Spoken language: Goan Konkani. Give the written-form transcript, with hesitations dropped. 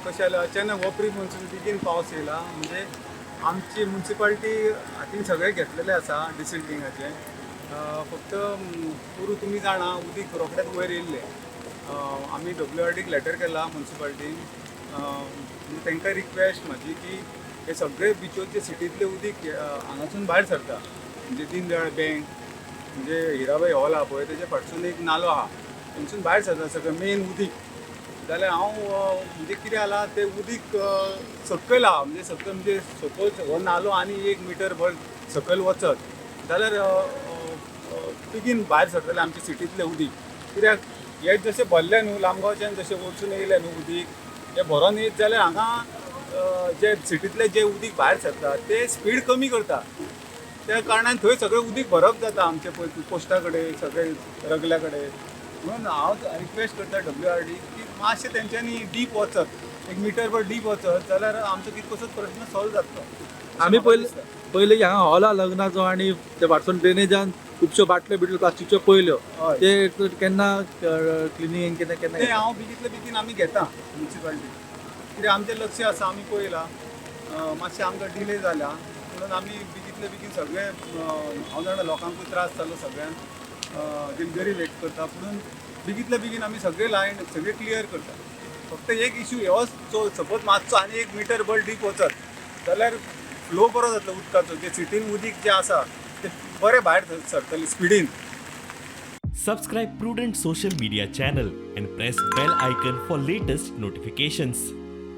कशें जालें, अचानक हो प्री मॉन्सून बेगीन पावस येयला. म्हणजे आमची मुन्सिपाल्टी हातीन सगळें घेतलेलें आसा डिसिल्टिंगाचें. फक्त पोरूं तुमी जाणा, उदीक रोखडेंच वयर येयल्लें. आमी डब्ल्यू आर डीक लेटर केला मुन्सिपाल्टीन. म्हणजे तांकां रिक्वेस्ट म्हाजी की हे सगळे बिचोलचे सिटींतले उदीक हांगासून भायर सरता, म्हणजे दीनदयाळ बँक, म्हणजे हिराबाई हॉल आहा पळय, तेजे फाटसून एक नालो आहा, थंयसून भायर सरता सगळें मेन उदीक. जाल्यार हांव म्हणजे कितें जालां, तें उदीक सकयल आहा. म्हणजे सकयल म्हणजे सपोज हो नालो आनी एक मिटर भर सकयल वचत जाल्यार बेगीन भायर सरतलें आमच्या सिटींतलें उदीक. कित्याक हे जशें भरलें न्हू, लामगांवच्यान जशें वचून येयलें न्हू उदीक, हें भरोन येत जाल्यार हांगा जे सिटींतलें जें उदीक भायर सरता तें स्पीड कमी करता. त्या कारणान थंय सगळें उदीक भरप जाता आमचे पळय पोस्टा कडेन, सगळे रगल्या कडेन. म्हणून हांव रिक्वेस्ट करता डब्ल्यू आर डी की मातशें तेंच्यांनी डीप वचत, एक मिटरभर डीप वचत जाल्यार आमचो कितकोसोच प्रश्न सॉल्व जातलो अशें आमी म्हाका पयले दिसता. पयले हांगा हॉल आहा लग्नाचो आनी ते वाटसून ड्रेनेजान खुबश्यो बाटल्यो बिटल्यो प्लास्टिकच्यो पयल्यो. ते केन्ना क्लिनींग केन्ना ते केन्ना? हांव बेगीतले बेगीन आमी घेता मुन्सिपाल्टी, कित्याक आमचें लक्ष आसा, आमी पळयलां. मातशें आमकां डिले जाल्या म्हणून आमी बेगीतले बेगीन सगळे हांव जाणा लोकांकूय त्रास जालो, सगळ्यांक दिलगीरी व्यक्त करता, पुणून बेगीतले बेगीन आमी सगळे लायन सगळे क्लियर करता. फक्त एक इशू होच, जो सपोज मातसो आनी एक मिटर भर डीप वचत जाल्यार फ्लो बरो जातलो उदकाचो. जे सिटीन उदीक जें आसा तें बरें भायर सरतलें स्पिडीन. Subscribe Prudent Social Media channel and press bell icon for latest notifications.